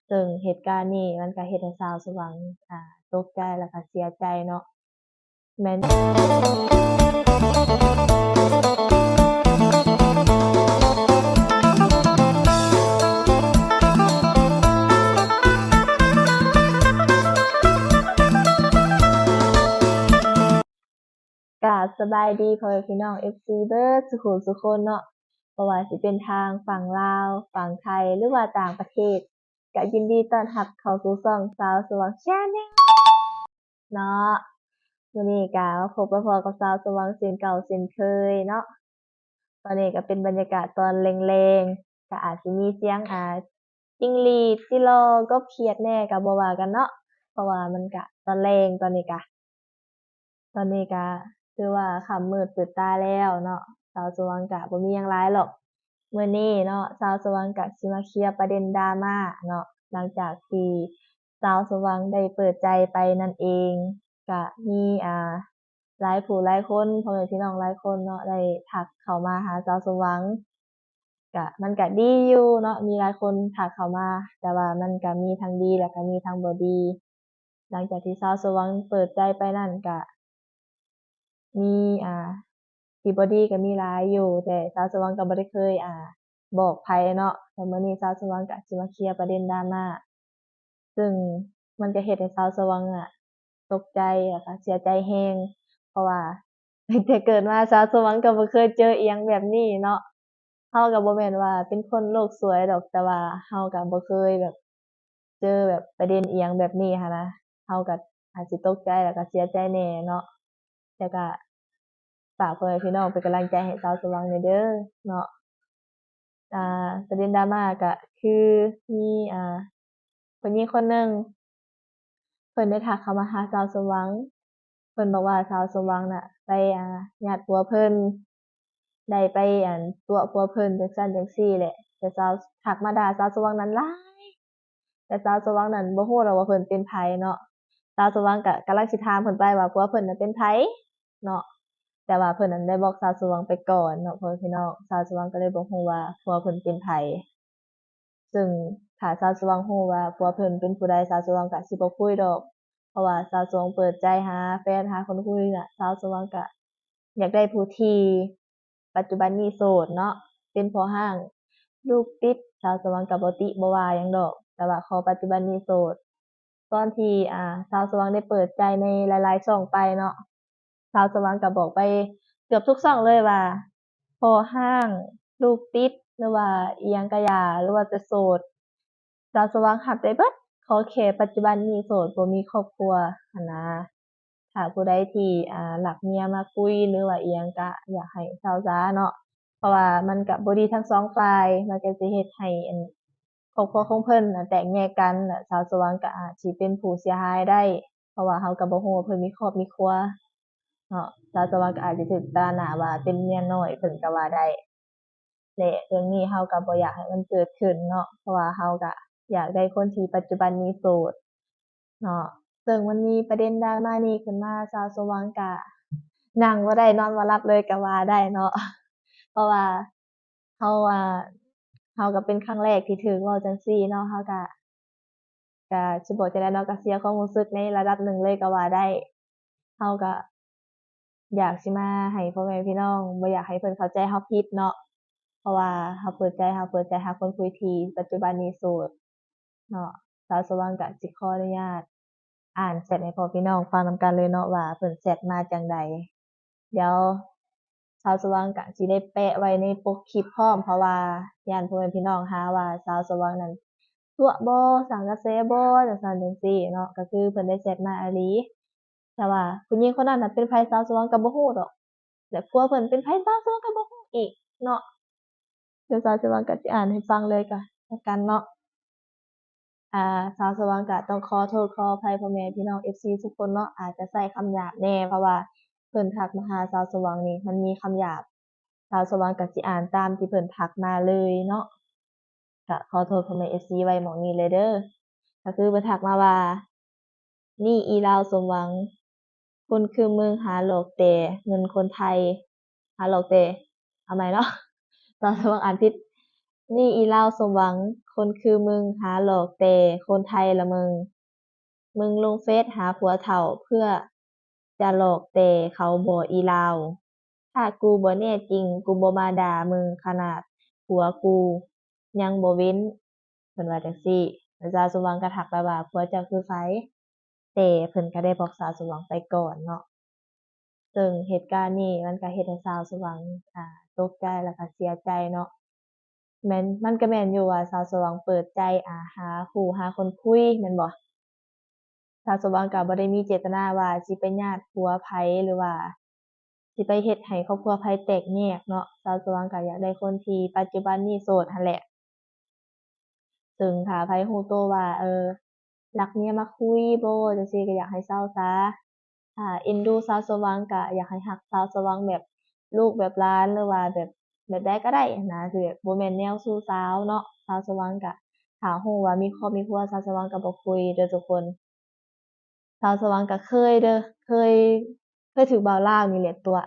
ເຊິ່ງເຫດການນີ້ມັນກະເຮັດໃຫ້ສາວສະຫວັງ ອ່າ ຕົກໃຈ ແລ້ວກະເສຍໃຈເນາະ. ແມ່ນ ກາບສະບາຍດີພໍ່ແມ່ພີ່ນ້ອງເອັຟຊີເບິດສູ່ຜູ້ສູ່ຄົນເນາະ, ບໍ່ວ່າຊິເປັນທາງຝັ່ງລາວ, ຝັ່ງໄທ ຫຼືວ່າຕ່າງປະເທດ, ກະຍິນດີຕ້ອນຮັບເຂົ້າສູ່ຊ່ອງສາວສະຫວ່າງແຊນແນລເນາະ. ມື້ນີ້ກະມາພົບມາພໍ້ກັບສາວສະຫວ່າງເຊັ່ນເກົ່າເຊັ່ນເຄີຍເນາະ. ຕອນນີ້ກະເປັນບັນຍາກາດຕອນແລງໆ, ກະອາດຊິມີສຽງ ອ່າ ຈິງຫຼີດ, ຈິລໍ, ກົບຂຽດແດ່ ກະບໍ່ວ່າກັນເນາະ, ເພາະວ່າມັນກະຕອນແລງຕອນນີ້ກະ. ຕອນນີ້ກະຖືວ່າຄ່ຳມືດມືດຕາແລ້ວເນາະ, ສາວສະຫວ່າງກະບໍ່ມີຫຍັງຫຼາຍຫຼອກ. ມື້ນີ້ເນາະ ສາວສະຫວ່າງກະຊິມາເຄຍປະເດັນດຣາມາເນາະ, ຫຼັງຈາກທີ່ສາວສະຫວ່າງໄດ້ເປີດໃຈໄປນັ້ນເອງ, ກະມີ ອ່າ ຫຼາຍຜູ້ຫຼາຍຄົນ ພໍ່ແມ່ພີ່ນ້ອງຫຼາຍຄົນເນາະ ໄດ້ທັກເຂົ້າມາຫາສາວສະຫວ່າງ. ກະ ມັນກະດີຢູ່ເນາະ ມີຫຼາຍຄົນທັກເຂົ້າມາ, ແຕ່ວ່າມັນກະມີທັງດີ ແລ້ວກະມີທັງບໍ່ດີ. ຫຼັງຈາກທີ່ສາວສະຫວ່າງເປີດໃຈໄປນັ້ນ ກະມີ ອ່າ ທີ່ບໍ່ດີກະມີຫຼາຍຢູ່, ແຕ່ສາວສະຫວ່າງກະບໍ່ໄດ້ເຄີຍ ອ່າ ບອກໃຜເນາະ. ແຕ່ມື້ນີ້ສາວສະຫວ່າງກະຊິມາເຄຍປະເດັນດຣາມາ ເຊິ່ງມັນກະເຮັດໃຫ້ສາວສະຫວ່າງອະຕົກໃຈ ແລ້ວກະເສຍໃຈແຮງ, ເພາະວ່າຕັ້ງແຕ່ເກີດມາສາວສະຫວ່າງກະບໍ່ເຄີຍເຈີອີ່ຫຍັງແບບນີ້ເນາະ. ເຮົາກະບໍ່ແມ່ນວ່າເປັນຄົນໂລກສວຍດອກ, ແຕ່ວ່າເຮົາກະບໍ່ເຄີຍແບບເຈີແບບປະເດັນອີ່ຫຍັງແບບນີ້ຫັ້ນນະ, ເຮົາກະອາດຊິຕົກໃຈ ແລ້ວກະເສຍໃຈແດ່ເນາະ. ແລ້ວກະຝາກພໍ່ແມ່ພີ່ນ້ອງເປັນກຳລັງໃຈໃຫ້ສາວສະຫວ່າງແດ່ເດີເນາະ. ອ່າ ປະເດັນດຣາມາກະຄືມີ ອ່າ ຜູ້ຍິງຄົນໜຶ່ງ ເພິ່ນໄດ້ທັກເຂົ້າມາຫາສາວສະຫວ່າງ, ເພິ່ນບອກວ່າສາວສະຫວ່າງນະໄປ ອ່າ ຍາດຜົວເພິ່ນ, ໄດ້ໄປ ອັ່ນ ຕົວະຜົວເພິ່ນ ຈັ່ງຊັ້ນຈັ່ງຊີ້ແຫຼະ. ແຕ່ສາວ ທັກມາດ່າສາວສະຫວ່າງນັ້ນຫຼາຍ. ແຕ່ສາວສະຫວ່າງນັ້ນບໍ່ຮູ້ດອກວ່າເພິ່ນເປັນໃຜເນາະ. ສາວສະຫວ່າງກະກຳລັງຊິຖາມເພິ່ນໄປວ່າຜົວເພິ່ນນະເປັນໃຜເນາະ, ແຕ່ວ່າເພິ່ນນັ້ນໄດ້ບອກສາວສະຫວ່າງໄປກ່ອນເນາະ ພໍ່ແມ່ພີ່ນ້ອງ. ສາວສະຫວ່າງກະເລີຍບໍ່ຮູ້ວ່າຜົວເພິ່ນເປັນໃຜ. ເຊິ່ງຖ້າສາວສະຫວ່າງຮູ້ວ່າຜົວເພິ່ນເປັນຜູ້ໃດ ສາວສະຫວ່າງກະຊິບໍ່ຄຸຍດອກ, ເພາະວ່າສາວສະຫວ່າງເປີດໃຈຫາແຟນ ຫາຄົນຄຸຍນະ. ສາວສະຫວ່າງກະຢາກໄດ້ຜູ້ທີ່ ປັດຈຸບັນນີ້ໂສດເນາະ ເປັນພໍ່ຮ້າງລູກຕິດ, ສາວສະຫວ່າງກະບໍ່ຕິບໍ່ວ່າຫຍັງດອກ, ແຕ່ວ່າຂໍປັດຈຸບັນນີ້ໂສດ. ຕອນທີ່ ອ່າ ສາວສະຫວ່າງໄດ້ເປີດໃຈໃນຫຼາຍໆຊ່ອງໄປເນາະ, ສາວສະຫວ່າງກະບອກໄປເກືອບທຸກຊ່ອງເລີຍວ່າ ພໍ່ຮ້າງ ລູກຕິດ ຫຼືວ່າອີ່ຫຍັງກະຢ່າ ຫຼືວ່າແຕ່ໂສດ. ສາວສະຫວ່າງຮັບໄດ້ເບິດ, ຂໍແຄ່ປັດຈຸບັນນີ້ໂສດ ບໍ່ມີຄອບຄົວຫັ້ນນາ. ຖ້າຜູ້ໃດທີ່ ອ່າ ລັກເມຍມາຄຸຍ ຫຼືວ່າອີ່ຫຍັງ ກະຢາກໃຫ້ເຊົາຊາເນາະ, ເພາະວ່າມັນກະບໍ່ດີທັງສອງຝ່າຍ, ມັນກະຊິເຮັດໃຫ້ ອັ່ນ ຄອບຄົວຂອງເພິ່ນນະແຕກແຍກກັນ, ແລະ ສາວສະຫວ່າງກະອາດຊິເປັນຜູ້ເສຍຫາຍໄດ້, ເພາະວ່າເຮົາກະບໍ່ຮູ້ວ່າເພິ່ນມີຄອບມີຄົວເນາະ. ສາວສະຫວ່າງກະອາດຊິຖືກຕາໜ້າວ່າເປັນເມຍນ້ອຍເພິ່ນກະວ່າໄດ້. ແລະ ເລື່ອງນີ້ເຮົາກະບໍ່ຢາກໃຫ້ມັນເກີດຂຶ້ນເນາະ, ເພາະວ່າເຮົາກະຢາກໄດ້ຄົນທີ່ປັດຈຸບັນນີ້ໂສດເນາະ. ເຊິ່ງມັນມີປະເດັນດຣາມານີ້ຂຶ້ນມາ, ສາວສະຫວ່າງກະນັ່ງບໍ່ໄດ້ນອນບໍ່ຫຼັບເລີຍກະວ່າໄດ້ເນາະ, ເພາະວ່າເຮົາ ອ່າ ເຮົາກະເປັນຄັ້ງແລກທີ່ຖືກເວົ້າຈັ່ງຊີ້ເນາະ, ເຮົາກະ ກະຊິບອກຈັ່ງໃດເນາະ, ກະເສຍຄວາມຮູ້ສຶກໃນລະດັບໜຶ່ງເລີຍກະວ່າໄດ້. ເຮົາກະຢາກຊິມາໃຫ້ພໍ່ແມ່ພີ່ນ້ອງ ບໍ່ຢາກໃຫ້ເພິ່ນເຂົ້າໃຈເຮົາຜິດເນາະ, ເພາະວ່າເຮົາເປີດໃຈ ເຮົາເປີດໃຈຫາຄົນຄຸຍທີ່ປັດຈຸບັນນີ້ໂສດເນາະ. ສາວສະຫວ່າງກະຊິຂໍອະນຸຍາດອ່ານແຊັດໃຫ້ພໍ່ແມ່ພີ່ນ້ອງຟັງນຳກັນເລີຍເນາະ ວ່າເພິ່ນແຊັດມາຈັ່ງໃດ. ດຽວສາວສະຫວ່າງກະຊິໄດ້ແປະໄວ້ໃນປົກຄລິບພ້ອມ, ເພາະວ່າຢ້ານພໍ່ແມ່ພີ່ນ້ອງຫາວ່າສາວສະຫວ່າງນັ້ນຕົວະບໍ ສ້າງກະແສບໍ ຈັ່ງຊັ້ນຈັ່ງຊີ້ເນາະ. ກະຄືເພິ່ນໄດ້ແຊັດມາອີ່ຫຼີ, ແຕ່ວ່າຜູ້ຍິງຄົນນັ້ນນະເປັນໃຜ ສາວສະຫວ່າງກະບໍ່ຮູ້ດອກ, ແລະ ຜົວເພິ່ນເປັນໃຜ ສາວສະຫວ່າງກະບໍ່ຮູ້ອີກເນາະ. ດຽວສາວສະຫວ່າງກະຊິອ່ານໃຫ້ຟັງເລີຍກະແລ້ວກັນເນາະ. ອ່າ ສາວສະຫວ່າງກະຕ້ອງຂໍໂທດຂໍອະໄພພໍ່ແມ່ພີ່ນ້ອງເອັຟຊີທຸກຄົນເນາະ, ອາດຈະໃຊ້ຄຳຫຍາບແດ່ ເພາະວ່າເພິ່ນທັກມາຫາສາວສະຫວ່າງນີ້ ມັນມີຄຳຫຍາບ. ສາວສະຫວ່າງກະຊິອ່ານຕາມທີ່ເພິ່ນທັກມາເລີຍເນາະ. ກະຂໍໂທດພໍ່ແມ່ເອັຟຊີໄວ້ໝ່ອງນີ້ເລີຍເດີ. ກະຄືເພິ່ນທັກມາວ່າ ນີ້ອີລາວສົມຫວັງ ຄົນຄືມຶງຫາຫຼອກແຕ່ເງິນຄົນໄທ ຫາຫຼອກແຕ່ ເອົາໃໝ່ເນາະ ສາວສະຫວ່າງອ່ານຜິດ. ນີ້ອີລາວສົມຫວັງ ຄົນຄືມຶງຫາຫຼອກແຕ່ຄົນໄທລະເມີງ. ມຶງລົງເຟສຫາຜົວເຖົ້າເພື່ອຈະຫຼອກແຕ່ເຂົາບໍອີລາວ. ຖ້າກູບໍ່ແນ່ຈິງ ກູບໍ່ມາດ່າມຶງ ຂະໜາດຜົວກູຍັງບໍ່ເວັ້ນ. ເພິ່ນວ່າຈັ່ງຊີ້ ແລ້ວສາວສົມຫວັງກໍທັກໄປວ່າ ຜົວເຈົ້າຄືໃຜ? ແຕ່ເພິ່ນກໍໄດ້ບອກສາວສົມຫວັງໄປກ່ອນເນາະ. ເຊິ່ງເຫດການນີ້ມັນກໍເຮັດໃຫ້ສາວສົມຫວັງ ອ່າ ຕົກໃຈ ແລ້ວກໍເສຍໃຈເນາະ. ແມ່ນ ມັນກໍແມ່ນຢູ່ວ່າສາວສົມຫວັງເປີດໃຈ ອ່າ ຫາຄູ່ຫາຄົນຄຸຍແມ່ນບໍ່? ສາວສົມຫວັງກໍບໍ່ໄດ້ມີເຈດຕະນາວ່າຊິໄປຍາດຜົວໃຜ ຫຼືວ່າຊິໄປເຮັດໃຫ້ຄອບຄົວໃຜແຕກແຍກເນາະ. ສາວສົມຫວັງກໍຢາກໄດ້ຄົນທີ່ປັດຈຸບັນນີ້ໂສດຫັ້ນແຫຼະ. ເຊິ່ງຖ້າໃຜຮູ້ໂຕວ່າ ເອີ ລັກເມຍມາຄຸຍບໍ ຈັ່ງຊີ້ ກໍຢາກໃຫ້ເຊົາຊະ. ຖ້າເອັນດູສາວສົມຫວັງ ກໍຢາກໃຫ້ຮັກສາວສົມຫວັງແບບລູກແບບຫຼານ ຫຼືວ່າແບບ ແບບໃດກໍໄດ້ຫັ້ນນະ ທີ່ແບບບໍ່ແມ່ນແນວຊູ້ສາວເນາະ. ສາວສົມຫວັງກໍ ຖ້າຮູ້ວ່າມີຄອບມີຄົວ ສາວສົມຫວັງກໍບໍ່ຄຸຍເດີທຸກຄົນ. ສາວສົມຫວັງກໍເຄີຍເດີ ເຄີຍ ເຄີຍຖືກບ່າວລາວນີ້ແຫຼະຕົວະ.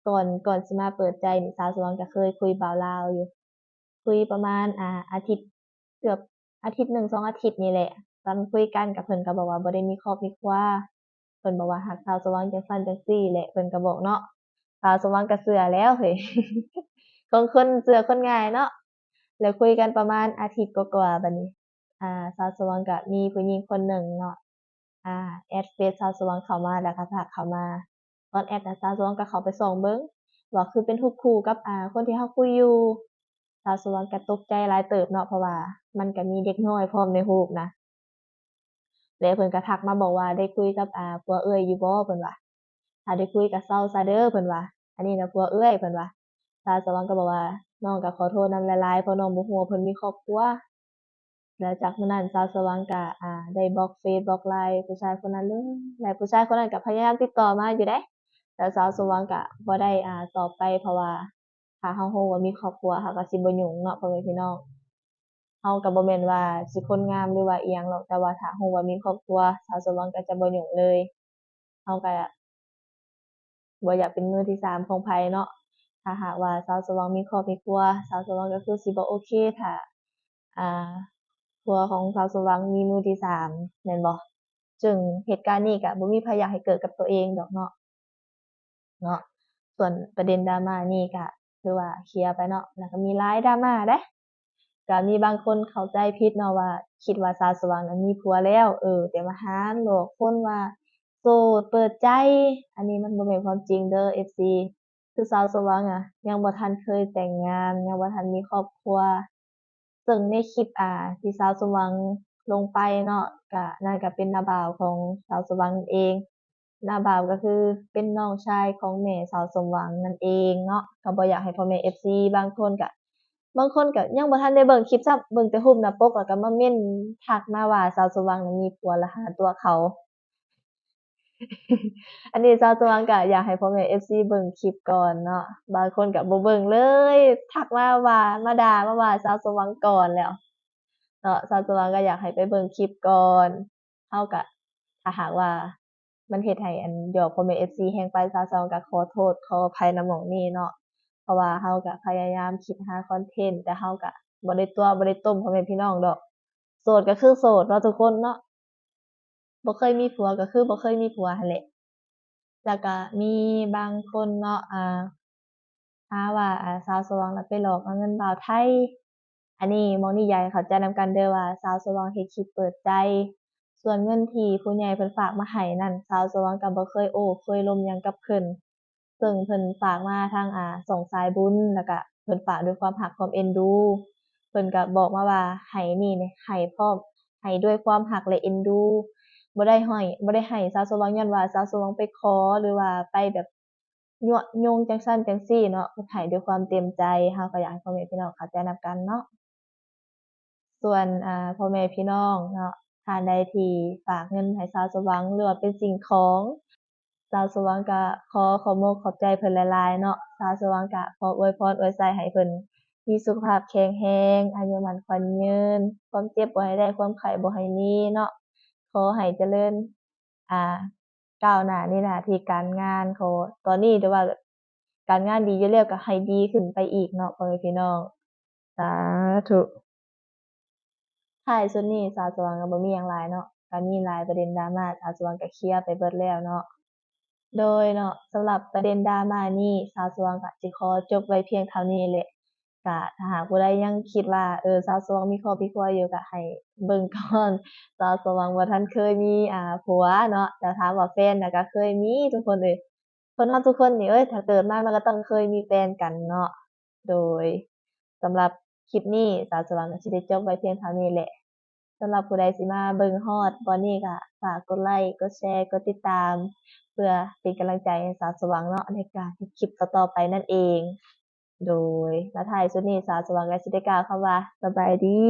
ກ່ອນ ກ່ອນຊິມາເປີດໃຈນີ້ ສາວສົມຫວັງກໍເຄີຍຄຸຍບ່າວລາວຢູ່ ຄຸຍປະມານ ອາ ອາທິດ ເກືອບອາທິດໜຶ່ງສອງອາທິດນີ້ແຫຼະ. ຕອນຄຸຍກັນກໍ ເພິ່ນກໍບອກວ່າບໍ່ໄດ້ມີຄອບມີຄົວ ເພິ່ນບອກວ່າຮັກສາວສົມຫວັງຈັ່ງຊັ້ນຈັ່ງຊີ້ແຫຼະ ເພິ່ນກໍບອກເນາະ. ສາວສົມຫວັງກໍເຊື່ອແລ້ວເຮີ້ຍ ຂອງຄົນເຊື່ອຄົນງ່າຍເນາະ. ແລ້ວຄຸຍກັນປະມານອາທິດກວ່າໆ ບາດນີ້ ອາ ສາວສົມຫວັງກໍມີຜູ້ຍິງຄົນໜຶ່ງເນາະ ອາ ແອັດເຟສສາວສົມຫວັງເຂົ້າມາ ແລ້ວກໍທັກເຂົ້າມາ. ຕອນແອັດນະ ສາວສົມຫວັງກໍເຂົ້າໄປສ່ອງເບິ່ງວ່າຄືເປັນຮູບຄູ່ກັບ ອາ ຄົນທີ່ເຮົາຄຸຍຢູ່. ສາວສົມຫວັງກໍຕົກໃຈຫຼາຍເຕີບເນາະ ເພາະວ່າມັນກໍມີເດັກນ້ອຍພ້ອມໃນຮູບນະ. ແລ້ວເພິ່ນກໍທັກມາບອກວ່າ ໄດ້ຄຸຍກັບ ອາ ຜົວເອື້ອຍຢູ່ບໍ່? ເພິ່ນວ່າ ຖ້າໄດ້ຄຸຍກໍເຊົາຊະເດີ ເພິ່ນວ່າ ອັນນີ້ນະຜົວເອື້ອຍ ເພິ່ນວ່າ. ສາວສົມຫວັງກໍບອກວ່າ ນ້ອງກໍຂໍໂທດນຳຫຼາຍໆ ເພາະນ້ອງບໍ່ຮູ້ວ່າເພິ່ນມີຄອບຄົວ. ແລ້ວຈາກມື້ນັ້ນສາວສົມຫວັງກໍ ອາ ໄດ້ບລັອກເຟສບລັອກລາຍຜູ້ຊາຍຄົນນັ້ນເລີຍ ແລະ ຜູ້ຊາຍຄົນນັ້ນກໍພະຍາຍາມຕິດຕໍ່ມາຢູ່ເດ້. ແຕ່ສາວສົມຫວັງກໍບໍ່ໄດ້ ອາ ຕອບໄປ ເພາະວ່າຖ້າເຮົາຮູ້ວ່າມີຄອບຄົວ ເຮົາກໍຊິບໍ່ຫຍຸ້ງເນາະ ພໍ່ແມ່ພີ່ນ້ອງ. ເຮົາກໍບໍ່ແມ່ນວ່າຊິຄົນງາມ ຫຼືວ່າອີ່ຫຍັງດອກ ແຕ່ວ່າຖ້າຮູ້ວ່າມີຄອບຄົວ ສາວສົມຫວັງກໍຈະບໍ່ຫຍຸ້ງເລີຍ. ເຮົາກໍ ບໍ່ຢາກເປັນມືທີສາມຂອງໃຜເນາະ. ຖ້າຫາກວ່າສາວສົມຫວັງມີຄອບມີຄົວ ສາວສົມຫວັງກໍຄືຊິບໍ່ໂອເຄ ຖ້າ ອ່າ ຜົວຂອງສາວສົມຫວັງມີມືທີສາມ ແມ່ນບໍ່? ເຊິ່ງເຫດການນີ້ກໍບໍ່ມີໃຜຢາກໃຫ້ເກີດກັບຕົວເອງດອກເນາະ ເນາະ. ສ່ວນປະເດັນດຣາມານີ້ກໍຖືວ່າເຄຍໄປເນາະ ແລ້ວກໍມີຫຼາຍດຣາມາເດ້. ກໍມີບາງຄົນເຂົ້າໃຈຜິດເນາະວ່າ ຄິດວ່າສາວສົມຫວັງນັ້ນມີຜົວແລ້ວ ເອີ ແຕ່ມາຫາຫຼອກຄົນວ່າໂສດ ເປີດໃຈ. ອັນນີ້ມັນບໍ່ແມ່ນຄວາມຈິງເດີ ເອັຟຊີ. ຄືສາວສົມຫວັງອະ ຍັງບໍ່ທັນເຄີຍແຕ່ງງານ ຍັງບໍ່ທັນມີຄອບຄົວ. ເຊິ່ງໃນຄລິບ ອາ ທີ່ສາວສົມຫວັງລົງໄປເນາະ ກະ ນັ້ນກະເປັນນ້າບ່າວຂອງສາວສົມຫວັງນັ້ນເອງ. ນ້າບ່າວກໍຄືເປັນນ້ອງຊາຍຂອງແມ່ສາວສົມຫວັງນັ້ນເອງເນາະ. ກໍບໍ່ຢາກໃຫ້ພໍ່ແມ່ເອັຟຊີບາງຄົນກະ ບາງຄົນກໍຍັງບໍ່ທັນໄດ້ເບິ່ງຄລິບຊ້ຳ ເບິ່ງແຕ່ຮູບໜ້າປົກ ແລ້ວກໍມາເມັ້ນທັກມາວ່າສາວສົມຫວັງນັ້ນມີຜົວ ແລ້ວຫາຕົວະເຂົາ. ອັນນີ້ສາວສວ່າງກໍຢາກໃຫ້ພໍ່ແມ່ເອັຟຊີເບິ່ງຄລິບກ່ອນເນາະ. ບາງຄົນກໍບໍ່ເບິ່ງເລີຍ ທັກມາວ່າ ມາດ່າ ມາວ່າສາວສວ່າງກ່ອນແລ້ວເນາະ. ສາວສວ່າງກໍຢາກໃຫ້ໄປເບິ່ງຄລິບກ່ອນ. ເຮົາກໍ ຖ້າຫາກວ່າມັນເຮັດໃຫ້ ອັນ ຢອກພໍ່ແມ່ເອັຟຊີແຮງໄປ ສາວສວ່າງກໍຂໍໂທດຂໍອະໄພນຳໝ່ອງນີ້ເນາະ. ເພາະວ່າເຮົາກໍພະຍາຍາມຄິດຫາຄອນເທັນ ແຕ່ເຮົາກໍບໍ່ໄດ້ຕົວະ ບໍ່ໄດ້ຕົ້ມພໍ່ແມ່ພີ່ນ້ອງດອກ. ໂສດກໍຄືໂສດເນາະທຸກຄົນເນາະ. ບໍ່ເຄີຍມີຜົວກໍຄືບໍ່ເຄີຍມີຜົວຫັ້ນແຫຼະ. ແລ້ວກໍມີບາງຄົນເນາະ ອ່າ ຫາວ່າ ອ່າ ສາວສວ່າງລະໄປຫຼອກເອົາເງິນບ່າວໄທ. ອັນນີ້ໝ່ອງນີ້ຢາກໃຫ້ເຂົ້າໃຈນຳກັນເດີວ່າ ສາວສວ່າງເຮັດຄລິບເປີດໃຈ. ສ່ວນເງິນທີ່ຜູ້ໃຫຍ່ເພິ່ນຝາກມາໃຫ້ນັ້ນ ສາວສວ່າງກໍບໍ່ເຄີຍໂອ້ເຄີຍລົມຫຍັງກັບເພິ່ນ. ເຊິ່ງເພິ່ນຝາກມາທາງ ອ່າ ຊ່ອງສາຍບຸນ ແລ້ວກະເພິ່ນຝາກດ້ວຍຄວາມຮັກຄວາມເອັນດູ. ເພິ່ນກະບອກມາວ່າໃຫ້ນີ້ ໃຫ້ພ້ອມ ໃຫ້ດ້ວຍຄວາມຮັກ ແລະ ເອັນດູ. ບໍ່ໄດ້ໃຫ້ ບໍ່ໄດ້ໃຫ້ສາວສວ່າງຍ້ອນວ່າສາວສວ່າງໄປຂໍ ຫຼືວ່າໄປແບບຍົວະຍົງຈັ່ງຊັ້ນຈັ່ງຊີ້ເນາະ. ເພິ່ນໃຫ້ດ້ວຍຄວາມເຕັມໃຈ. ເຮົາກໍຢາກໃຫ້ພໍ່ແມ່ພີ່ນ້ອງເຂົ້າໃຈນຳກັນເນາະ. ສ່ວນ ອ່າ ພໍ່ແມ່ພີ່ນ້ອງເນາະ ທ່ານໃດທີ່ຝາກເງິນໃຫ້ສາວສວ່າງ ຫຼືວ່າເປັນສິ່ງຂອງ ສາວສວ່າງກໍຂໍຂອບມົກຂອບໃຈເພິ່ນຫຼາຍໆເນາະ. ສາວສວ່າງກໍຂໍອວຍພອນອວຍໄຊໃຫ້ເພິ່ນມີສຸຂະພາບແຂງແຮງ ອາຍຸໝັ້ນຂວັນຍືນ ຄວາມເຈັບບໍ່ໃຫ້ໄດ້ ຄວາມໄຂ້ບໍ່ໃຫ້ມີເນາະ. ຂໍໃຫ້ຈະເລີນ ອ່າ ກ້າວໜ້າໃນໜ້າທີ່ການງານ. ຂໍຕອນນີ້ແຕ່ວ່າການງານດີຢູ່ແລ້ວ ກໍໃຫ້ດີຂຶ້ນໄປອີກເນາະ ພໍ່ແມ່ພີ່ນ້ອງ. ສາທຸ. ທ້າຍສຸດນີ້ສາວສະຫວ່າງກໍບໍ່ມີຫຍັງຫຼາຍເນາະ, ກໍມີຫຼາຍປະເດັນດຣາມາ ສາວສະຫວ່າງກໍເຄຍໄປເບິດແລ້ວເນາະ. ໂດຍເນາະ, ສຳລັບປະເດັນດຣາມານີ້ ສາວສະຫວ່າງກໍຊິຂໍຈົບໄວ້ພຽງເທົ່ານີ້ແຫຼະ. ກະຖ້າຫາກຜູ້ໃດຍັງຄິດວ່າ ເອີ ສາວສະຫວ່າງມີຄອບມີຄົວຢູ່ ກະໃຫ້ເບິ່ງກ່ອນ, ສາວສະຫວ່າງບໍ່ທັນເຄີຍມີ ອ່າ ຜົວເນາະ, ແຕ່ຖາມວ່າແຟນນະ ກະເຄີຍມີທຸກຄົນເອີຍ. ຄົນເຮົາທຸກຄົນນີ້ເອີຍ ຖ້າເກີດມາມັນກໍຕ້ອງເຄີຍມີແຟນກັນເນາະ. ໂດຍ ສຳລັບຄລິບນີ້ ສາວສະຫວ່າງກໍຊິໄດ້ຈົບໄວ້ພຽງເທົ່ານີ້ແຫຼະ. ສຳລັບຜູ້ໃດຊິມາເບິ່ງຮອດບ່ອນນີ້ ກໍຝາກກົດໄລ ກົດແຊ ກົດຕິດຕາມ ເພື່ອເປັນກຳລັງໃຈໃຫ້ສາວສະຫວ່າງເນາະ ໃນການເຮັດຄລິບຕໍ່ໆໄປນັ້ນເອງ. ໂດຍ ແລະ ທ້າຍສຸດນີ້ ສາວສະຫວ່າງກໍຊິໄດ້ກ່າວຄຳວ່າ ສະບາຍດີ.